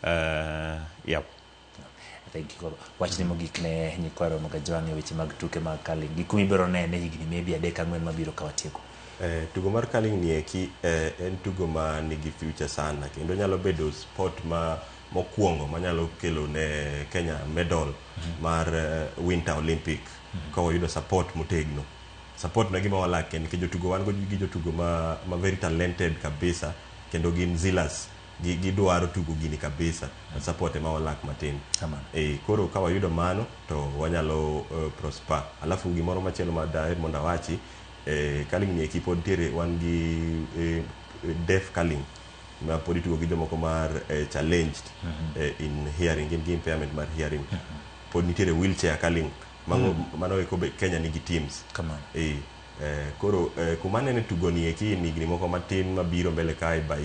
Yeah. Thank you. Koro wachni mogik ne nyikwa Ramogi Ajwang' e weche mag tuke mag curling gi kuma ibiro nene higni maybe 3, 4 mabiro ka watieko. Tugo mar curling ni eki en tugo ma nigi future sana kendo nyalo bedo sport ma mokwongo manyalo kelo ne Kenya medal mar Winter Olympic ka wayudo support motegno. Support no e gima walack nikech jotugo wan go gi jotugo ma very talented kabisa kendo gin zealous, gidwaro tugo gini kabisa. Support ema walack matin. Kamano. Koro ka wayudo mano to wanyalo prosper. Alafu gimoro machielo ma daher mondo awachi, curling ni eki pod nitiere, wan gi deaf curling ma pod itugo gi jomoko mar challenged in hearing, gin gi impairment mar hearing. Pod nitiere wheelchair curling. Mano eko be Kenya nigi teams. Kamano. Koro kuma anene tugo ni eki higni moko matin mabiro mbele kae, by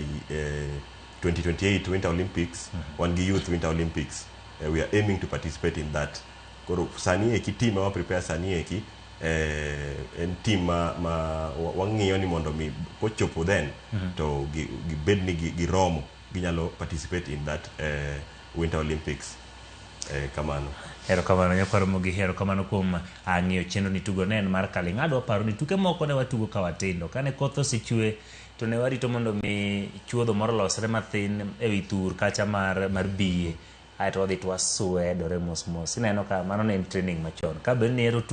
2028 Winter Olympics, wan gi Youth Winter Olympics. We are aiming to participate in that. Koro sani eki team ma wa prepare sani eki en team ma wang'iyo ni mondo mi kochopo then to gibed ni giromo, ginyalo participate in that Winter Olympics. Kamano. Erokamano, nyakwar Ramogi, erokamano kuom ng'iyo chenro ni. Tugo ne en mar curling. Adwa paro ni tuke moko ne watugo ka watindo. Kane koth osechwe to ne warito mondo mi chuodho moro olosre mathin ewi thur kacha mar biye, aeto wadhi to waswedore mos mos. Ineno ka mano ne en training machon. Ka bed ni ihero tugo